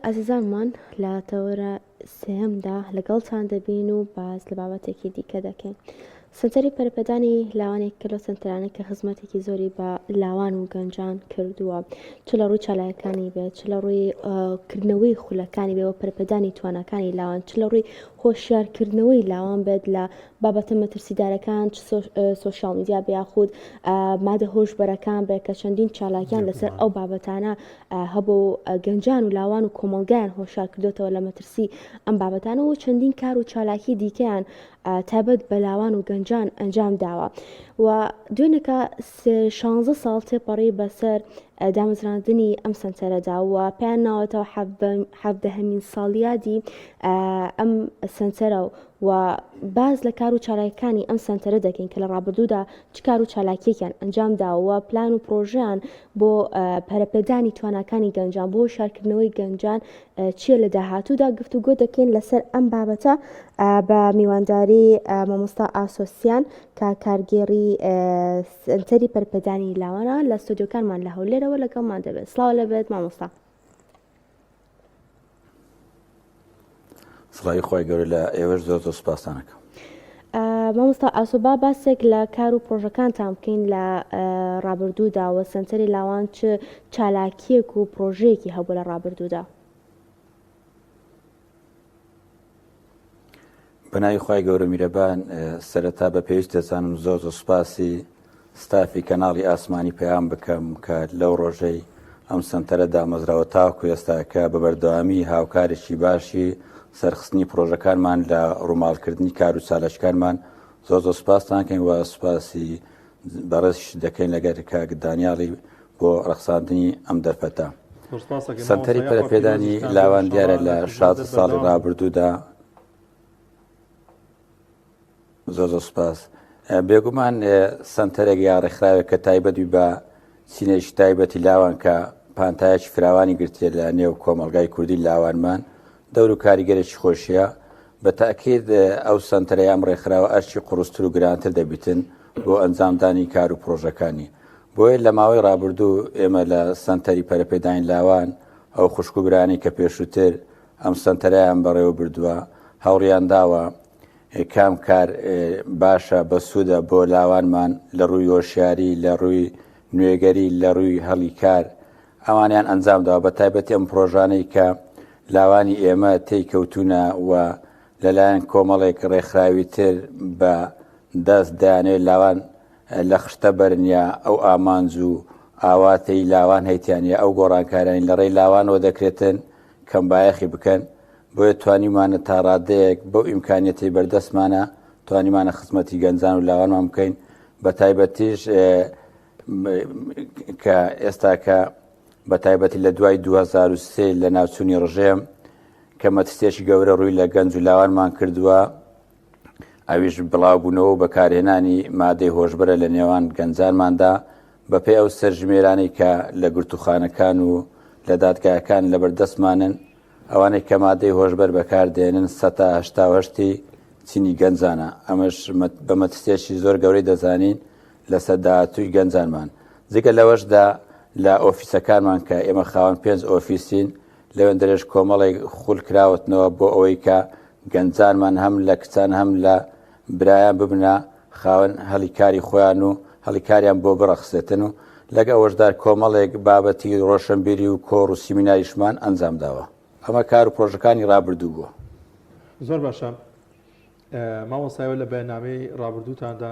ئازیزانمان لە تەوەرە سێیەمدا لەگەڵتان دەبین و باس لە بابەتێکی دیکە دەکەین. سەنتەری پەرەپێدانی لاوان یەکێکە لەو سەنتەرانەی کە خزمەتێکی زۆری بە لاوان و گەنجان کردووە چ لە ڕووی چالاکەکانی بێت چ لە ڕووی کردنەوەی خولەکانی بێ و پەرەپێدانی تواناکانی لاوان چ لە ڕووی هۆشیارکردنەوەی لاوان بێت لە بابەتە مەترسیدارەکان چ سۆشیال میدیا بێ یاخود مادە هۆشبەرەکان بێ کە چەندین چالاکیان لەسەر ئەو بابەتانە هەبوو گەنجان و لاوان و کۆمەڵگایان هۆشار کردوتەوە لە مەترسی ئەم بابەتانە و چەندین کار و چالاکی دیکەیان تایبەت بە لاوان و گەنجان ئەنجام داوە و دوێنێکە شانزە ساڵ تێپەڕی بەسەر دامەزراندنی ئەم سەنتەرەدا و پێیان ناوەتەوە حەڤدەهەمین ساڵیادی ئەم سەنتەرە و باس لە کار و چالاکیەکانی ئەم سەنتەرە دەکەین کە لە ڕابردوودا چ کار و چالاکیەکیان ئەنجام داوە پلان و پرۆژیان بۆ پەرەپێدانی تواناکانی گەنجان بۆ شارکردنەوەی گەنجان چییە لە داهاتوودا گفتوگۆ دەکەین لەسەر ئەم بابەتە بە میوانداری مامۆستا ئاسۆسیان کە کارگێڕی سەنتەری پەرپێدانی لاوانە لە ستۆدیۆکانمان لە هەولێرەوە لەگەڵمان دەبێت سڵاو لەبێت مامۆستا. سڵاوی خوای گەورە لە ئێوەش زۆر زۆر سوپاستان ئەکەم. مامۆستا ئاسۆ با باسێک لە کار و پرۆژەکانتان بکەین لە ڕابردوودا و سەنتەری لاوان چ چالاکیەک و پرۆژەیەکی هەبوو لە ڕابردوودا؟ بەناوی خوای گەورە میرەبان سەرەتا بە پێویست دەزانم زۆر زۆر سوپاسی ستافی کەناڵی ئاسمانی پەیام بکەم کە لەو ڕۆژەی ئەم سەنتەرە دامەزراوە تاکو ئێستا کە بە بەردەوامی هاوکارێکی باشی سەرخستنی پرۆژەکانمان لە ڕووماڵکردنی کار و چالاکیەکانمان زۆر زۆر سوپاستان کەین و سوپاسی بەڕێزیش دەکەین لەگەر کاک دانیاڵی بۆ ڕەخساندنی ئەم دەرفەتە. سەنتەری پەرەپێدانی لاوان دیارە لە 16 ساڵی ڕابردوودا زۆر زۆر سپاس بێگومان سەنتەرێک یا ڕێکخراوێک کە تایبەتی بە چینێکی تایبەتی لاوان کە پانتایەکی فراوانی گرتیە لە نێو کۆمەڵگای کوردی لاوانمان دەور و کاریگەرێکی خۆشیە بە تاکید ئەو سەنتەرەی ئەم ڕێکخراوە ئەرکی قوڕستر و گرانتر دەبیتن بۆ ئەنجامدانی کار و پرۆژەکانی بۆیە لە ماوەی ڕابردوو ئێمە لە سەنتەری پەرەپێدانی لاوان ئەو خوشک و برانی کە پێشووتر ئەم سەنتەرەیان بەڕێوە بردووە هەوڵیان داوە کام کار باشە بەسوودە بۆ لاوانمان لە ڕووی هۆشیاری لە ڕووی نوێگەری لە ڕووی هەڵی کار ئەوانیان ئەنجام داوە بە تایبەتی ئەم پرۆژانەی کە لاوانی ئێمە تێی کەوتونە و لەلایەن کۆمەڵێک ڕێکخراوی تر بە دەست دەیانەوێت لاوان لە خشتە بەرن یا ئەو ئامانج و ئاواتەی لاوان هەیتیان یا ئەو گۆڕانکارانی لە ڕێی لاوانەوە دەکرێتن کەم بایەخی بکەن بۆیە توانیمانە تا ڕادەیەک بەو ئیمکانیەتەی بەردەستمانە توانیمانە خزمەتی گەنجان و لاوانمان بکەین بە تایبەتیش کە ئێستاکە بە تایبەتی لە دوای 2023 لە ناوچوونی ڕژێم کە مەترسیەکی گەورە ڕووی لە گەنج و لاوانمان کردووە ئەویش بڵاوبوونەوە و بەکارهێنانی مادەی هۆشبەرە لە نێوان گەنجانماندا بەپێی ئەو سەرژمێرانەی کە لە گرتوخانەکان و لە دادگاکان لەبەردەستمانن ئەوانەی کە مادەی هۆشبەر بەکاردێنن سەتا هەشتاوهشتی چینی گەنجانە ئەمەش بە مەترسیەکی زۆر گەورەی دەزانین لەسەر داهاتووی گەنجانمان جگە لەوەشدا لە ئۆفیسەکانمان کە ئێمە خاوەن پێنج ئۆفیسین لەوێندەرێش کۆمەڵێک خول کراوەتنەوە بۆ ئەوەی کە گەنجانمان هەم لە کچان هەم لە برایان ببنە خاوەن هەلی کاری خۆیان و هەلی کاریان بۆ بڕەخسێتن و لەگە ئەوەشدار کۆمەڵێک بابەتی ڕۆشنبیری و کۆڕ و سیمیناریشمان ئەنجام داوە ئەمە کار و پرۆژەکانی ڕابردوو بووە. زۆر باشە مامۆستا ئێوە لە بەیاننامەی ڕابردووتاندا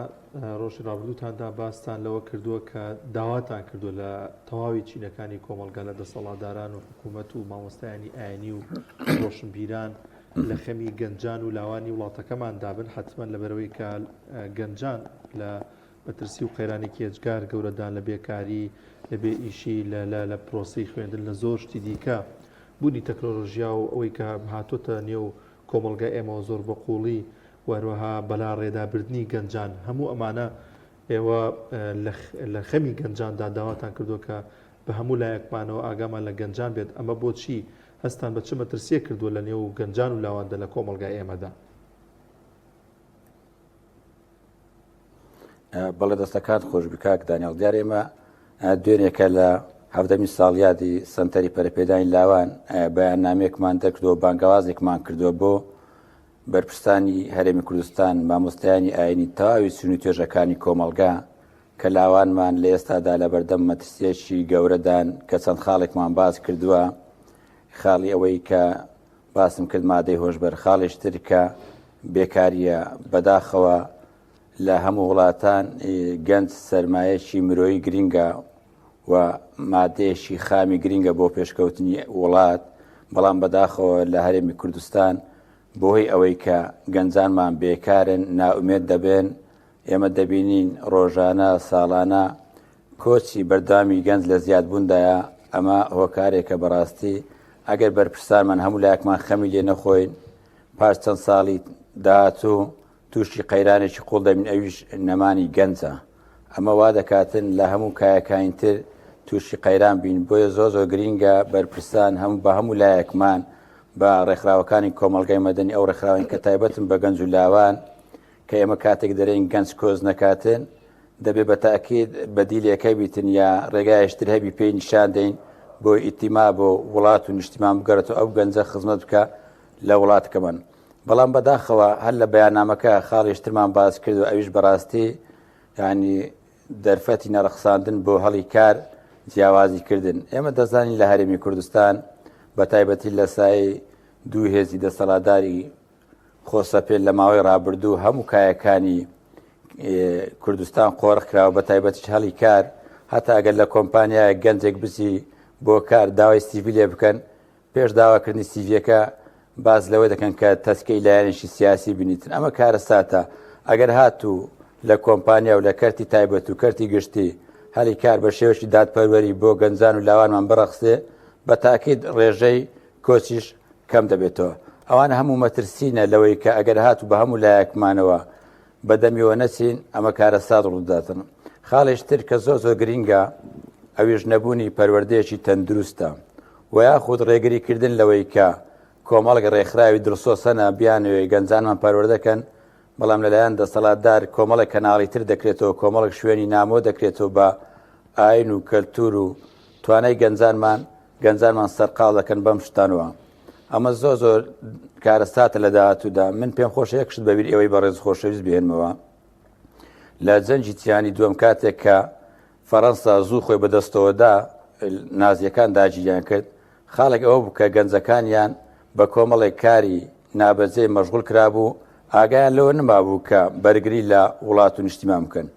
ڕۆژی ڕابردووتاندا باستان لەوە کردووە کە داواتان کردووە لە تەواوی چینەکانی کۆمەڵگا لە دەسەڵاتداران و حکوومەت و مامۆستایانی ئاینی و ڕۆشنبیران لە خەمی گەنجان و لاوانی وڵاتەکەمان دابن حتمما لەبەرەوەی کە گەنجان لە مەترسی و قەیرانێکی ئێجگار گەورەدان لە بێکاری لە بێ ئیشی لە لە لە پرۆسەی خوێندن لە زۆر شتی دیکە بوونی تەکنۆلۆژیا و ئەوەی کە هاتۆتە نێو کۆمەڵگای ئێمەوە زۆر بە قووڵی و هەروەها بەلاڕێدابردنی گەنجان، هەموو ئەمانە ئێوە لە خەمی گەنجاندا داواتان کردووە کە بە هەموو لایەکمانەوە ئاگامان لە گەنجان بێت، ئەمە بۆچی؟ هەستتان بە چ مەترسییەک کردووە لە نێو گەنجان و لاواندا لە کۆمەڵگای ئێمەدا؟ بەڵێ دەستەکانت خۆش بی کاک دانیاڵ دیار ئێمە دوێنێکە لە حەڤدەمین ساڵیادی سەنتەری پەرەپێدانی لاوان بەیاننامەیەکمان دەرکردووە، بانگەوازێکمان کردووە بۆ بەرپرسانی هەرێمی کوردستان، مامۆستایانی ئایینی، تەواوی چین و توێژەکانی کۆمەڵگا کە لاوانمان لە ئێستادا لەبەردەم مەترسییەکی گەورەدان کە چەند خاڵێکمان باس کردووە، خاڵی ئەوەی کە باسم کرد مادەی هۆشبەر، خاڵێکی تر کە بێکارییە، بەداخەوە لە هەموو وڵاتان گەنج سەرمایەکی مرۆیی گرینگە و مادەیەکی خامی گرینگە بۆ پێشکەوتنی وڵات، بەڵام بەداخەوە لە هەرێمی کوردستان بەهۆی ئەوەی کە گەنجانمان بێکارن، نائومێد دەبن، ئێمە دەبینین ڕۆژانە، ساڵانە کۆچی بەردەوامی گەنج لە زیادبووندایە، ئەمە هۆکارێکە بەڕاستی ئەگەر بەرپرسانمان هەموو لایەکمان خەمی لێ نەخۆین پاش چەند ساڵی داهاتوو تووشی قەیرانێکی قوڵ دەبین ئەویش نەمانی گەنجە ئەمە وا دەکاتن لە هەموو کایەکانی تر تووشی قەیران بین بۆیە زۆر زۆر گرینگە بەرپرسان هەموو بە هەموو لایەکمان بە ڕێکخراوەکانی کۆمەڵگای مەدەنی ئەو ڕێکخراوەی کە تایبەتن بە گەنج و لاوان کە ئێمە کاتێک دەرێین گەنج کۆچ نەکاتن دەبێ بە تاکید بەدیلێک هەبیتن یا ڕێگایشتر هەبی پێی نیشان دەین بۆ ئیتیما بۆ وڵات و نیشتیمان بگەڕێتەوە ئەو گەنجە خزمەت بکە لە وڵاتەکەمان بەڵام بەداخەوە هەر لە بەیاننامەکە خاڵیش ترمان باس کرد و ئەویش بەڕاستی یعنی دەرفەتی نەڕەخساندن بۆ هەڵی کار جیاوازی کردن ئێمە دەزانین لە هەرێمی کوردستان بە تایبەتی لە سای دوو هێزی دەسەڵاتداری خۆسەپێن لە ماوەی ڕابردوو هەموو کایەکانی کوردستان قۆرخ کراوە بە تایبەتیش هەڵی کار هەتا ئەگەر لە کۆمپانیایە گەنجێک بچی بۆ کار داوای سیڤی لێ بکەن پێش داواکردنی سیڤیەکە باس لەوە دەکەن کە تەسکەی لایەنێکی سیاسی بنیتن ئەمە کارەساتە ئەگەر هاتوو لە کۆمپانیا و لە کەرتی تایبەت و کەرتی گشتی هەلی کار بە شێوەیەکی دادپەروەری بۆ گەنجان و لاوانمان بڕەخسێ بە تاکید ڕێژەی کۆچیش کەم دەبێتەوە ئەوان هەموو مەترسینە لەوەی کە ئەگەر هاتوو بە هەموو لایەکمانەوە بەدەمیەوە نەچین ئەمە کارەسات ڕووداتن خاڵێش تر کە زۆر زۆر گرینگە ئەویش نەبوونی پەروەردەیەکی تەندروستە و یاخود ڕێگری کردن لەوەی کە کۆمەڵێک ڕێکخراوی دڵسۆز هەنە بیانەوێ گەنجانمان پەروەردەکەن بەڵام لەلایەن دەسەڵاتدار کۆمەڵێک کەناڵی تر دەکرێتەوە کۆمەڵێک شوێنی نامۆ دەکرێتەوە بە ئاین و کەلتور و توانای گەنجانمان گەنجانمان سەرقاڵ دەکەن بەم شتانەوە ئەمە زۆر زۆر کارەساتە لە داهاتوودا من پێم خۆشە یەک شت بەبیر ئێوەی بەڕێز خۆشەویست بهێنمەوە لە جەنگی جیهانی دووەم کاتێک کە فەرەنسا زوو خۆی بەدەستەوە دا، نازییەکان داگیریان کرد، خاڵێک ئەوە بوو کە گەنجەکانیان بە کۆمەڵێک کاری نابەجێ مەشغوڵ کرابوو، ئاگایان لەوە نەمابوو کە بەرگری لە وڵات و نیشتیمان بکەن.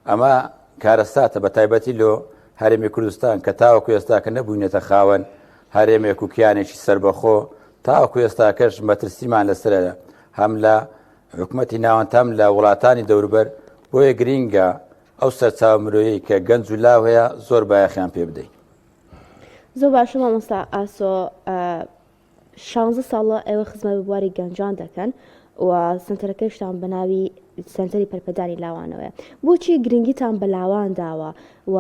ئەمە کارەساتە بە تایبەتی لۆ هەرێمی کوردستان کە تاوەکو ئێستاکە نەبووینەتە خاوەن هەرێمێک و کیانێکی سەربەخۆ، تاوەکو ئێستاکەش مەترسیمان لەسەرە هەم لە حکومەتی ناوەند هەم لە وڵاتانی دەوروبەر، بۆیە گرینگە ئەو سەرچاوە مرۆیەی کە گەنج و لاو هەیە زۆر بایەخیان پێ بدەین. زۆر باشە مامۆستا ئاسۆ شانزە ساڵە ئێوە خزمەت بە بواری گەنجان دەکەن و سنتەرەکەشتان بە ناوی سنتەری پەرپەدانی لاوانەوەیە بۆچی گرنگیتان بە لاوان داوە و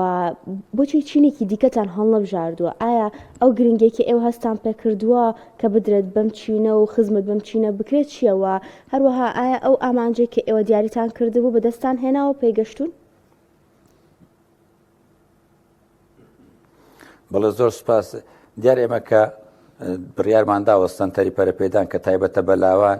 بۆچی چینێکی دیکەتان هەڵنەبژاردووە ئایا ئەو گرنگێکی ئێوە هەستان پێکردووە کە بدرێت بەم چینە و خزمەت بەم چینە بکرێت چییەوە هەروەها ئایا ئەو ئامانجەی کە ئێوە دیاریتان کردبوو بەدەستتان هێناوە و پێیگەشتوون؟ بەڵێ زۆر سوپاس دیار ئێمە کە بڕیارمان داوە سەنتەری پەرەپێدان کە تایبەتە بە لاوان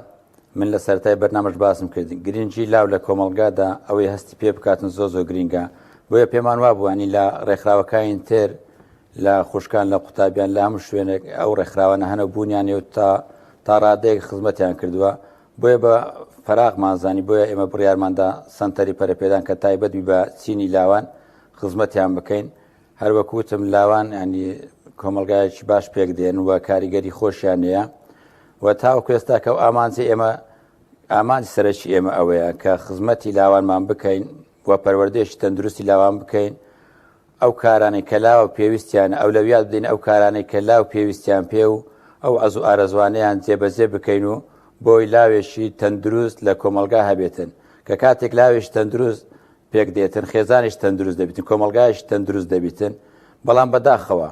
من لە سەرای بەرنامەش باسم کرد گرنگی لاو لە کۆمەڵگادا ئەوەی هەستی پێ بکاتن زۆ زۆر گرنگە بۆیە پێمان وابووانی لە ڕێکخراوەکانی تر لە خوشکان لە قوتابیان لە هەموو شوێنێک ئەو ڕێکخراوانە هەنە بوونیان و تا تا ڕادەیەک خزمەتیان کردووە بۆیە بە فەراغمان زانی بۆیە ئێمە بڕیارماندا سەنتەری پەرەپێدان کە تایبەت بی بە چینی لاوان خزمەتیان بکەین هەروەک وتم لاوان ینی کۆمەلگایەکی باش پێک دێن و کاریگەری خۆشیان هەیە و تاوەکو ئێستا کە ئەو ئامانجی ئێمە ئامانج سەرەکی ئێمە ئەوەیە کە خزمەتی لاوانمان بکەین و پەروەردەیەکی تەندروستی لاوان بکەین ئەو کارانەی کە لاوە پێویستیانە ئەولەویات بدەین ئەو کارانەی کە لاو پێویستیان پێ و ئەو عەز و ئارەزوانەیان جێبەجێ بکەین و بۆی لاوێکی تەندروست لە کۆمەڵگا هەبێتن کە کاتێک لاوێکی تەندروست پێک دێتن خێزانیش تەندروست دەبیتن کۆمەڵگایش تەندروست دەبیتن بەڵام بەداخەوە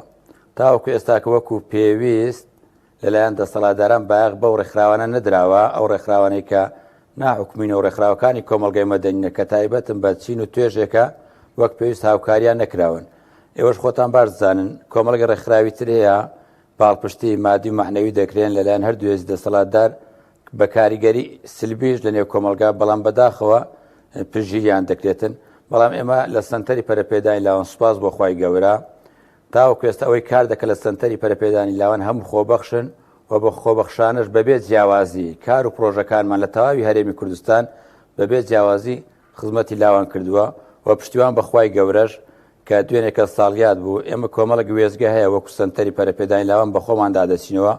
تاوەکو ئێستاکە وەکو پێویست لەلایەن دەسەڵاتداران بایەخ بەو ڕێکخراوانە نەدراوە، ئەو ڕێکخراوانەی کە ناحکومین و ڕێکخراوەکانی کۆمەڵگەی مەدەنینە کە تایبەتن بە چین و توێژێکە وەک پێویست هاوکاریان نەکراون. ئێوەش خۆتان باش دەزانن کۆمەڵێک ڕێکخراوی تر هەیە پاڵپشتی مادی و مەعنەوی دەکرێن لەلایەن هەردوو هێزی دەسەڵاتدار بە کاریگەری سلبیش لە نێو کۆمەڵگا بەڵام بەداخەوە پشتگیریان دەکرێتن بەڵام ئێمە لە سەنتەری پەرەپێدانی لاوان سوپاس بۆ خوای گەورە تاوەکو ئێستا ئەوەی کار دەکە لە سەنتەری پەرەپێدانی لاوان هەموو خۆبەخشن و بە خۆبەخشانەش بەبێ جیاوازی کار و پرۆژەکانمان لە تەواوی هەرێمی کوردستان بەبێ جیاوازی خزمەتی لاوان کردووە و پشتیوان بە خوای گەورەش کە دوێنێ کە ساڵیاد بوو ئێمە کۆمەڵێک وێستگە هەیە وەکو سەنتەری پەرەپێدانی لاوان بە خۆماندا دەچینەوە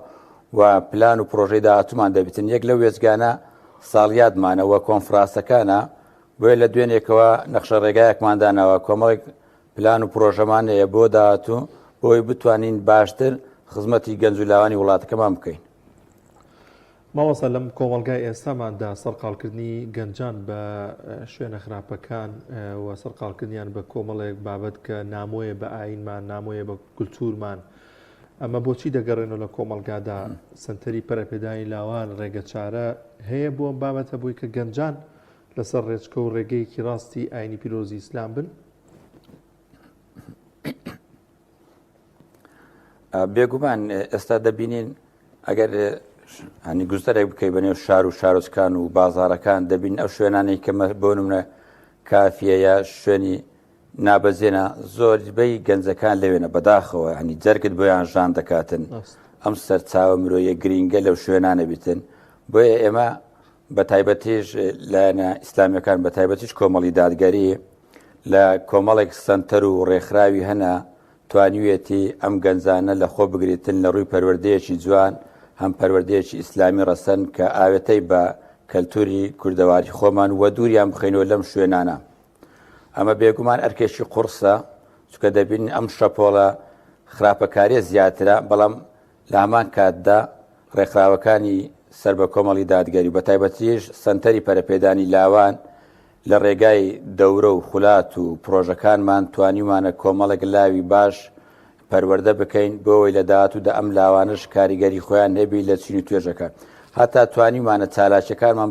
و پلان و پرۆژەی داهاتوومان دەبیتن یەک لەو وێستگانە ساڵیادمانە و کۆنفراسەکانە بۆیە لە دوێنێکەوە نەخشە ڕێگایەکمان داناوە کۆمەڵێک پلان و پرۆژەمان هەیە بۆ داهاتوو بۆی بتوانین باشتر خزمەتی گەنج و لاوانی وڵاتەکەمان بکەین. مامۆستا لەم کۆمەڵگای ئێستاماندا سەرقاڵکردنی گەنجان بە شوێنە خراپەکان و سەرقاڵکردنیان بە کۆمەڵێک بابەت کە نامۆیە بە ئاینمان نامۆیە بە کولتورمان ئەمە بۆچی دەگەڕێنەوە لە کۆمەڵگادا سنتەری پەرەپێدانی لاوان ڕێگەچارە هەیە بۆ ئەم بابەتە بۆی کە گەنجان لەسەر ڕێچکە و ڕێگەیەکی ڕاستی ئاینی پیرۆزی ئیسلام بن؟ بێگومان ئێستا دەبینین ئەگەر هەنی گوزەرێک بکەی بە نێو شار و شارۆچکان و بازارەکان دەبین ئەو شوێنانەی کە بۆ نمونە کافیە یا شوێنی نابەجێنە زۆربەی گەنجەکان لەوێنە بەداخەوە هەنی جەرگت بۆیان ژان دەکاتن ئەم سەرچاوە مرۆیە گرینگە لەو شوێنانە بیتن بۆیە ئێمە بە تایبەتیش لایەنە ئیسلامیەکان بە تایبەتیش کۆمەڵی دادگەری لە کۆمەڵێک سەنتەر و ڕێکخراوی هەنە توانیویەتی ئەم گەنجانە لە خۆ بگریتن لە ڕووی پەروەردەیەکی جوان هەم پەروەردەیەکی ئیسلامی ڕەسەن کە ئاوێتەی بە کەلتوری کوردەواری خۆمان وە دووریان بخەینەوە لەم شوێنانە ئەمە بێگومان ئەرکێکی قوڕسە چونکە دەبینین ئەم شەپۆڵە خراپەکاریە زیاترە بەڵام لە هەمان کاتدا ڕێکخراوەکانی سەر بە کۆمەڵی دادگەری و بەتایبەتیش سەنتەری پەرەپێدانی لاوان لە ڕێگای دەورە و خولات و پرۆژەکانمان توانیومانە کۆمەڵێک لاوی باش پەروەردە بکەین بۆ ئەوەی لە داهاتوودا ئەم لاوانەش کاریگەری خۆیان هەبی لە چین و توێژەکان هەتا توانیومانە چالاکیەکانمان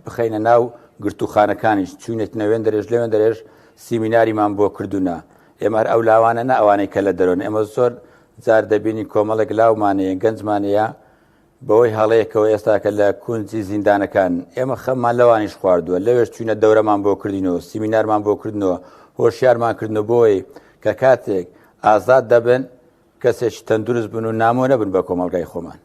بخەینە ناو گرتووخانەکانیش چوینەتنە وێندەرێش لەوێندەرێش سیمیناریمان بۆ کردوونە ئێمە هەر ئەو لاوانە نە ئەوانەی کە لە دەرۆن ئێمە زۆر جار دەبینین کۆمەڵێک لاومان هەیە گەنجمان هەیە بەوەی هەڵەیەکەوە ئێستاکە لە کونجی زیندانەکان ئێمە خەممان لەوانیش خواردووە لەوێش چوینە دەورەمان بۆ کردینەوە سیمینارمان بۆ کردنەوە هۆشیارمان کردنەوە بۆی کە کاتێک ئازاد دەبن کەسێکی تەندروست بن و نامۆ نەبن بە کۆمەڵگای خۆمان.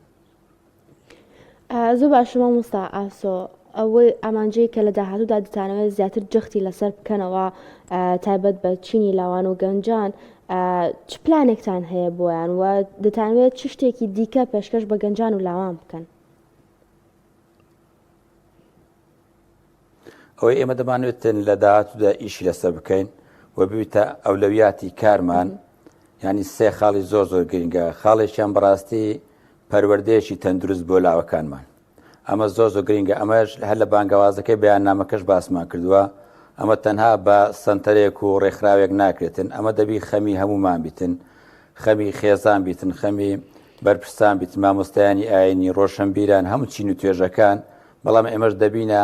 زۆر باشە مامۆستا ئاسۆ ئەوەی ئامانجەی کە لە داهاتوودا دەتانەوێت زیاتر جەختی لەسەر بکەنەوە تایبەت بە چینی لاوان و گەنجان چ پلانێکتان هەیە بۆیان و دەتانوێت چ شتێکی دیکە پێشکەش بە گەنجان و لاوان بکەن؟ ئەوەی ئێمە دەمانوێتن لە داهاتوودا ئیشی لەسەر بکەین و ببیتە ئەولەویاتی کارمان ینی سێ خاڵی زۆر زۆر گرنگە خاڵێکیان بەڕاستی پەروەردەیەکی تەندروست بۆ لاوەکانمان ئەمە زۆر زۆر گرنگە ئەمەش هەر لە بانگەوازەکەی بەیاننامەکەش باسمان کردووە ئەمە تەنها بە سەنتەرێک و ڕێکخراوێک ناکرێتن ئەمە دەبی خەمی هەمومان بیتن خەمی خێزان بیتن خەمی بەرپرسان بیتن مامۆستایانی ئاینی ڕۆشنبیران هەموو چین و توێژەکان بەڵام ئێمەش دەبینە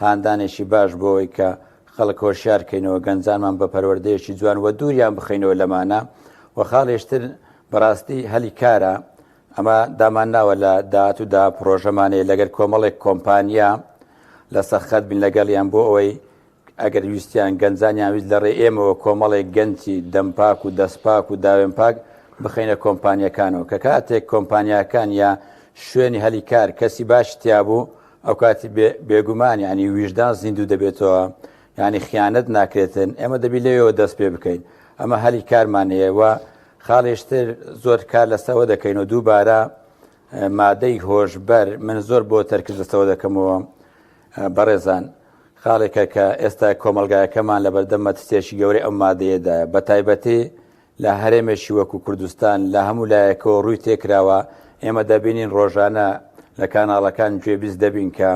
هاندانێکی باش بۆ ئەوەی کە خەڵک هۆشیار کەینەوە گەنجانمان بە پەروەردەیەکی جوان وە دووریان بخەینەوە لەمانە و خاڵێشتر بەڕاستی هەلی کارە ئەمە دامان ناوە لە داهاتوودا پرۆژەمان هەیە لەگەر کۆمەڵێک کۆمپانیا لەسەر خەت بین لەگەڵیان بۆ ئەوەی ئەگەر ویستیان گەنجانیان ویست لە ڕێ ئێمەوە کۆمەڵێک گەنجی دەمپاک و دەستپاک و داوێنپاک بخەینە کۆمپانیەکانەوە کە کاتێک کۆمپانیاکان یا شوێنی هەلی کار کەسی باش تیابوو ئەو کاتی بێگومان ینی ویژدان زیندوو دەبێتەوە ینی خیانەت ناکرێتن ئێمە دەبی لەوێەوە دەست پێ بکەین ئەمە هەلی کارمان هەیە و خاڵێشتر زۆر کار لەسەوە دەکەین و دووبارە مادەی هۆشبەر من زۆر بۆ تەرکز لەسەوە دەکەمەوە بەڕێزان خاڵێکە کە ئێستا کۆمەلگایەکەمان لە بەردەم مەترسیەکی گەورەی ئەم مادەیەدایە بە تایبەتی لە هەرێمێکی وەکو کوردستان لە هەموو لایەکەوە ڕووی تێکراوە ئێمە دەبینین ڕۆژانە لە کاناڵەکان گوێبیست دەبین کە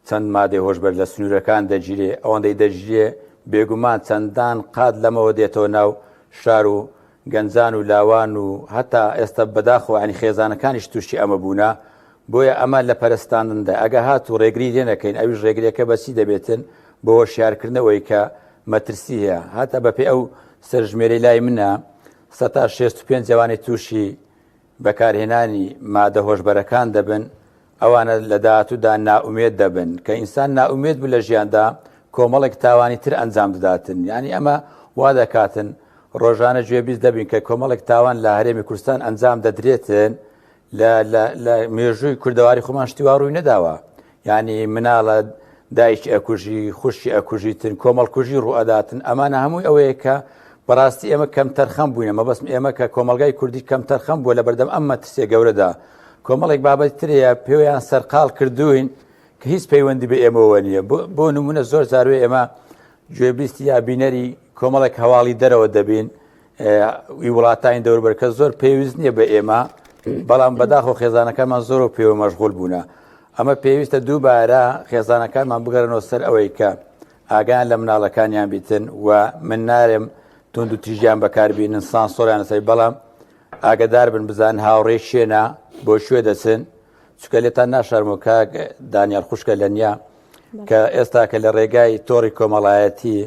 چەند مادەی هۆشبەر لە سنوورەکان دەگیرێ، ئەوەندەی دەگیرێ بێگومان چەندان قات لەمەوە دێتەوە ناو شار و گەنجان و لاوان و هەتا ئێستا بەداخەوە یانی خێزانەکانیش تووشی ئەمە بوونە، بۆیە ئەمە لە پەرستاندندا ئەگە هاتوو ڕێگری لێ نەکەین ئەویش ڕێگریەکە بە چی دەبێتن بۆ هۆشیارکردنەوەی کە مەترسی هەیە هەتا بەپێی ئەو سەرژمێرەی لای منە. سەتا 65 ئەوانەی تووشی بەکارهێنانی مادە هۆشبەرەکان دەبن ئەوانە لە داهاتوودا نائومێد دەبن کە ئینسان نائومێد بوو لە ژیاندا کۆمەڵێک تاوانی تر ئەنجام دەداتن یعنی ئەمە وا دەکاتن ڕۆژانە گوێبیست دەبین کە کۆمەڵێک تاوان لە هەرێمی کوردستان ئەنجام دەدرێتن لە لە مێژووی کوردەواری خۆمان شتی وا ڕووی نەداوە یعنی مناڵە دایکی ئەکوژی خوشکی ئەکوژیتن کۆمەڵکوژی ڕوئەداتن ئەمانە هەمووی ئەوەیە کە بەڕاستی ئێمە کەم تەرخەم بووینە مەبەستم ئێمە کە کۆمەلگای کوردی کەم تەرخەم بووە لە بەردەم ئەم مەترسیە گەورەدا کۆمەڵێک بابەت ترەیە پێویان سەرقاڵ کردوین کە هیچ پەیوەندی بە ئێمەوە نییە بۆ نمونە زۆر جاروێ ئێمە گوێبیستی یا بینەری کۆمەڵێک هەواڵی دەرەوە دەبین ئی وڵاتانی دەوربەر کە زۆر پێویست نییە بە ئێمە بەڵام بەداخۆ خێزانەکانمان زۆر و پێوە مەشغول بوونە ئەمە پێویستە دووبارە خێزانەکانمان بگەرنەوە سەر ئەوەی کە ئاگیان لە مناڵەکانیان بیتن و من نارێم تونند و تیژیان بەکاربیینن سانسۆریان لەسەر بەڵام ئاگدار بن بزان هاوڕێ شێنە بۆ شوێ دەچن چکە لێتان ناشارم و کاک دانیال خوشکە لە نیە کە ئێستا کە لە ڕێگای تۆڕی کۆمەڵایەتی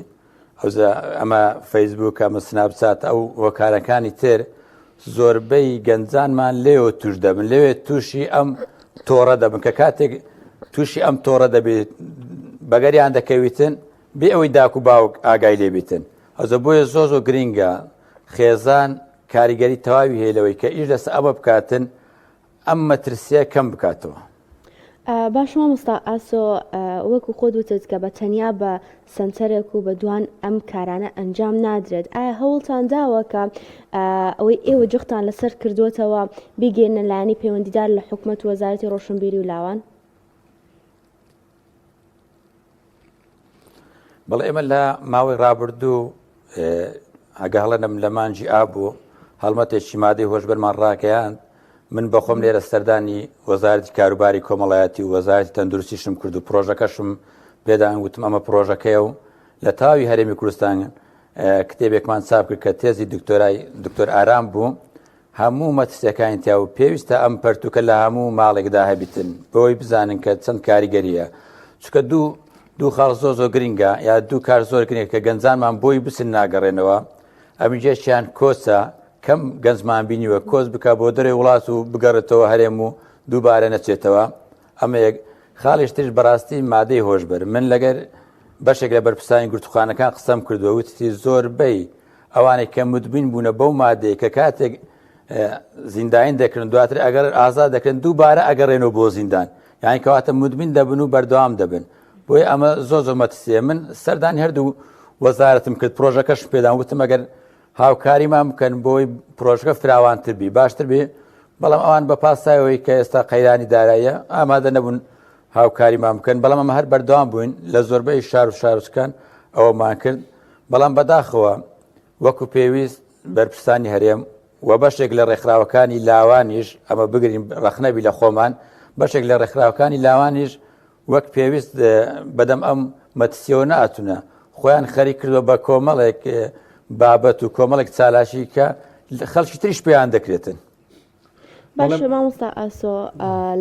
ئەوزە ئەمە فەیسبوک ئەمە سناپچات ئەو هۆکارەکانی تر زۆربەی گەنجانمان لێوە توش دەبن لەوێ تووشی ئەم تۆڕە دەبن کە کاتێک تووشی ئەم تۆڕە دەبێت بەگەریان دەکەویتن بێ ئەوەی داک و باوک ئاگای لێبیتن ئەزە بۆیە زۆ زۆر گرینگە خێزان کاریگەری تەواوی هەیە لەوەی کە ئیش لەسە ئەمە بکاتن ئەم مەترسیە کەم بکاتەوە. باشە مامۆستا ئاسۆ وەکو خۆت وتت کە بە تەنیا بە سەنتەرێک و بە دوان ئەم کارانە ئەنجام نادرێت ئایا هەوڵتان داوە کە ئەوەی ئێوە جختان لەسەر کردوتەوە بیگەێنە لایەنی پەیوەندیدار لە حکومەت وەزارەتی ڕۆشنبیری و لاوان؟ بەڵێ ئێمە لە ماوەی ڕابردوو ئەگە هەڵەنەم لە مانگی ئاب بوو هەڵمەتێکی مادەی هۆشبەرمان ڕاگەیاند من بەخۆم لێرە سەردانی وەزارەتی کاروباری کۆمەڵایەتی و وەزارەتی تەندروستیشم کرد و پرۆژەکەشم پێدان وتم ئەمە پرۆژەکەیە و لە تاوی هەرێمی کوردستان کتێبێکمان چاپ کرد کە تێزی دکتۆرای دکتۆر ئارام بوو هەموو مەترسیەکانی تیا و پێویستە ئەم پەرتوکە لە هەموو ماڵێکدا هەبیتن بۆی بزانن کە چەند کاریگەریە چکە دوو دوو خاڵ زۆر زۆر گرنگە یا دوو کار زۆر گرنگە کە گەنجانمان بۆی بچن ناگەڕێنەوە ئەمیجێکیان کۆچە کەم گەنجمان بینیوە کۆچ بکە بۆ دەرێ وڵات و بگەڕێتەوە هەرێم و دووبارە نەچێتەوە ئەمە یەک خاڵیش تریش بەڕاستی مادەی هۆشبەر من لەگەر بەشێک لە بەرپرسانی گرتوخانەکان قسەم کردووە وتی زۆربەی ئەوانەی کە مدبین بوونە بەو مادەیە کە کاتێک زینداین دەکردن دواتر ئەگەر ئازاد دەکرن دووبارە ئەگەڕێنەوە بۆ زیندان یعنی کەواتە مدمین دەبن و بەردەوام دەبن بۆیە ئەمە زۆر زۆر مەترسیە من سەردانی هەردوو وەزارەتم کرد پرۆژەکەش پێدان وتم ئەگەر هاوکاریمان بکەن بۆی پرۆژەکە فراوانتر بی باشتر بێ بەڵام ئەوان بە پاساوەی کە ئێستا قەیرانی داراییە ئامادە نەبوون هاوکاریمان بکەن بەڵام ئەمە هەر بەردەوام بووین لە زۆربەی شار و شارۆچکان ئەوەمان کرد بەڵام بەداخەوە وەکو پێویست بەرپرسانی هەرێم و بەشێک لە ڕێکخراوەکانی لاوانیش ئەمە بگرین ڕەخنەبی لە خۆمان بەشێک لە ڕێکخراوەکانی لاوانیش وەک پێویست بەدەم ئەم مەترسیەوە ناتونە خۆیان خەریک کردوە بە کۆمەڵێک بابەت و کۆمەڵێک چالاشی کە خەڵکی تریش پێیان دەکرێتن. باشە مامۆستا ئاسۆ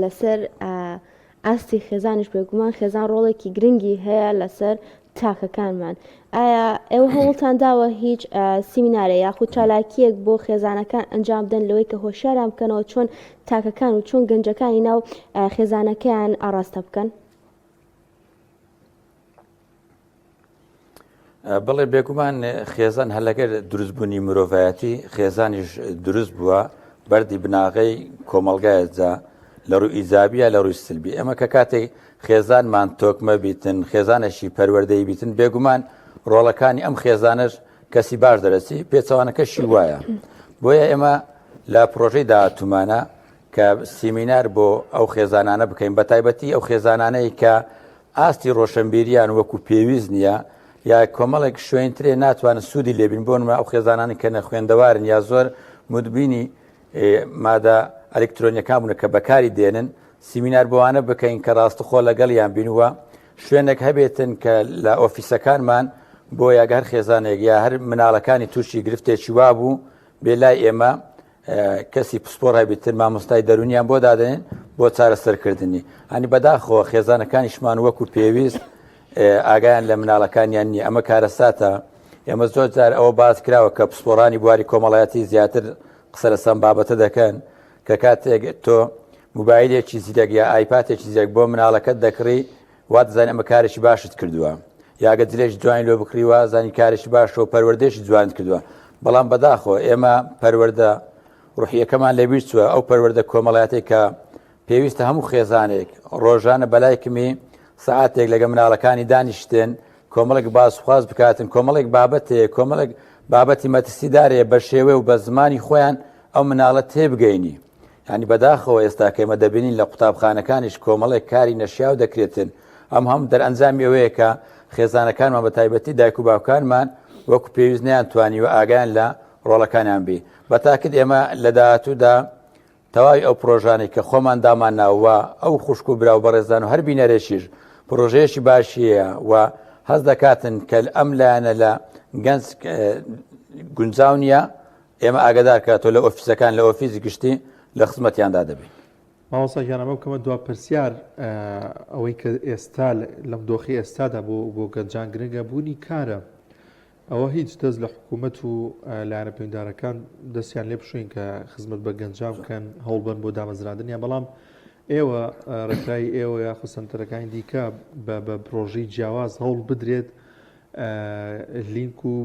لەسەر ئاستی خێزانیش بێگومان خێزان ڕۆڵێکی گرنگی هەیە لەسەر تاکەکانمان ئایا ئێوە هەوڵتان داوە هیچ سیمینارە یاخود چالاکیەک بۆ خێزانەکان ئەنجام بدەن لەوەی کە هۆشیاران بکەنەوە چۆن تاکەکان و چۆن گەنجەکانی ناو خێزانەکەیان ئاراستە بکەن؟ بڵێ بێگومان خێزان هەلەگەر دروستبوونی مرۆڤایەتی خێزانیش دروست بووە بەردی بناغەی کۆمەلگایە جا لە ڕووی ئیجابیە لە ڕووی سلبی ئەمە کە کاتێک خێزانمان تۆکمە بیتن خێزانێکی پەروەردەی بیتن بێگومان ڕۆڵەکانی ئەم خێزانەش کەسی باش دەرەچی پێچەوانەکەشی وایە بۆیە ئێمە لە پرۆژەی داهاتوومانە کە سیمینار بۆ ئەو خێزانانە بکەین بە تایبەتی ئەو خێزانانەی کە ئاستی ڕۆشنبیریان وەکو پێویست نییە یا کۆمەڵێک شوێنترێ ناتوانن سوودی لێبین بۆ نمە ئەو خێزانانی کە نەخوێندەوارن یا زۆر مدبینی مادە ئەلکترۆنیەکان بوون کە بەکاری دێنن سیمینار بۆوانە بکەین کە ڕاستەخۆ لەگەڵیان بین و شوێنێک هەبێتن کە لە ئۆفیسەکانمان بۆ یاگە هەر خێزانێک یا هەر مناڵەکانی تووشی گرفتێکی وابوو بێ لای ئێمە کەسی پسپۆر هەبیتن مامۆستای دەرونیان بۆ دادەنێن بۆ چارەسەرکردنی هەنی بەداخەوە خێزانەکانیشمان وەکو پێویست ئاگایان لە مناڵەکانیان نییە ئەمە کارەساتە. ئێمە زۆر جار ئەوە باس کراوە کە پسپۆڕانی بواری کۆمەڵایەتی زیاتر قسە لەسەر بابەتە دەکەن کە کاتێک تۆ موبایلێکی زیرەک یا ئایپاتێکی زیرەک بۆ مناڵەکەت دەکڕی وا دەزانی ئەمە کارێکی باشت کردووە یاگە جلێکی جوانی لۆ بکڕی وا زانی کارێکی باشە و پەروەردەیەکی جوانت کردووە بەڵام بەداخەوە ئێمە پەروەردە ڕوحیەکەمان لەبیر چووە ئەو پەروەردە کۆمەڵایەتی کە پێویستە هەموو خێزانێک ڕۆژانە بەلای کمی سەعاتێک لەگە مناڵەکانی دانیشتێن کۆمەڵێک باسخواز بکاتن کۆمەڵێک بابەتێ کۆمەڵێک بابەتی مەترسیدارێ بە شێوێ و بە زمانی خۆیان ئەو مناڵە تێبگەینی ینی بەداخەوە ئێستا کە ئێمە دەبینین لە قوتابخانەکانیش کۆمەڵێک کاری نەشیاو دەکرێتن ئەم هەم دەرئەنجامی ئەوەیە کە خێزانەکانمان بە تایبەتی دایک و باوکانمان وەکو پێویست نیان توانی و ئاگیان لە ڕۆڵەکانیان بی بە تاکت ئێمە لە داهاتوودا تەواوی ئەو پرۆژانەی کە خۆمان دامان ناوە ئەو خوشک و برا و بەڕێزان و هەر بینەرێکیش پرۆژەیەکی باشیە و هەست دەکاتن کە ئەم لایەنە لە گەنج گونجاو نییە ئێمە ئاگدار کاتۆ لە ئۆفیسەکان لە ئۆفیسی گشتی لە خزمەتیاندا دەبین. مامۆستا گیان ئەمە بکەمە دوا پرسیار ئەوەی کە ئێستا لەم دۆخی ئێستادا بۆ بۆ گەنجان گرنگە بوونی کارە ئەوە هیچ دەست لە حکوومەت و لایەنە پەیوەندارەکان دەستیان لێ بشوین کە خزمەت بە گەنجان بکەن هەوڵبن بۆ دامەزراندنیان بەڵام ئێوە ڕێکخراوی ئێوە یاخود سەنتەرەکانی دیکە بە بە پرۆژەی جیاواز هەوڵ بدرێت لینک و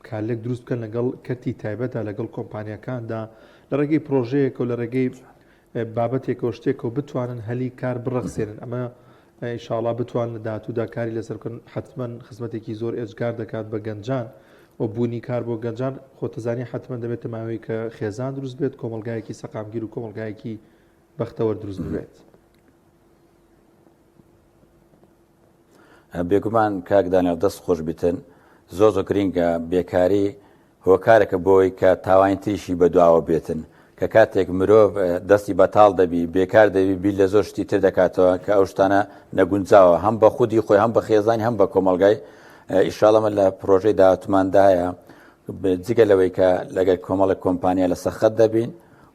کارلێک دروست بکەن لەگەڵ کەرتی تایبەتە لەگەڵ کۆمپانیەکاندا لە ڕێگەی پرۆژەیەکەوە لە ڕێگەی بابەتێکەوە شتێکەوە بتوانن هەلی کار بڕەخسێنن ئەمە ئیشاڵا بتوان لە داهاتوودا کاری لەسەر بکەن حتمما خزمەتێکی زۆر ئێجگار دەکات بە گەنجان و بوونی کار بۆ گەنجان خۆتەزانی حتمما دەبێتە ماوەی کە خێزان دروست بێت کۆمەلگایەکی سەقامگیر و کۆمەلگایەکی بەختەوەر دروست ببێت. بێگومان کاک دانیال دەست خۆش بیتن زۆر زۆر گرینگە بێکاری هۆکارێکە بۆی کە تاوانی تریشی بەدواوە بێتن کە کاتێک مرۆڤ دەستی بەتاڵ دەبی بێکار دەبی بیر لە زۆر شتی تر دەکاتەوە کە ئەو شتانە نەگونجاوە هەم بە خودی خۆی هەم بە خێزانی هەم بە کۆمەڵگای ئیشاڵەمە لە پرۆژەی داهاتوماندایە جگە لەوەی کە لەگەر کۆمەڵێک کۆمپانیا لە سەخەت دەبین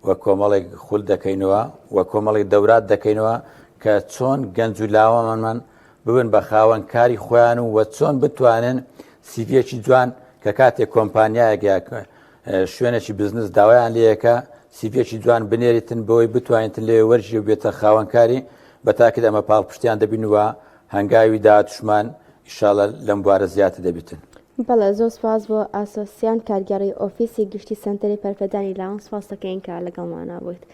و کۆمەڵێک خول دەکەینەوە و کۆمەڵێک دەورات دەکەینەوە کە چۆن گەنج و لاوانمان ببن بە خاوەن کاری خۆیان و وە چۆن بتوانن سیڤیەکی جوان کە کاتێک کۆمپانیایەک یا شوێنێکی بزنس داوایان لەیەکە سیڤیەکی جوان بنێریتن بۆی بتوانیتن لێ وەرژی و بێتە خاوەنکاری بە تاکت ئەمە پاڵپشتیان دەبین و هەنگاوی داهاتوشمان ئیشاڵە لەم بوارە زیاتر دەبیتن. بەڵێ زۆر سوپاس بۆ ئاسۆ سیان کارگێڕی ئۆفیسی گشتی سەنتەری پەرپێدانی لاوان سوپاس دەکەین کە لەگەڵمانا بوویت.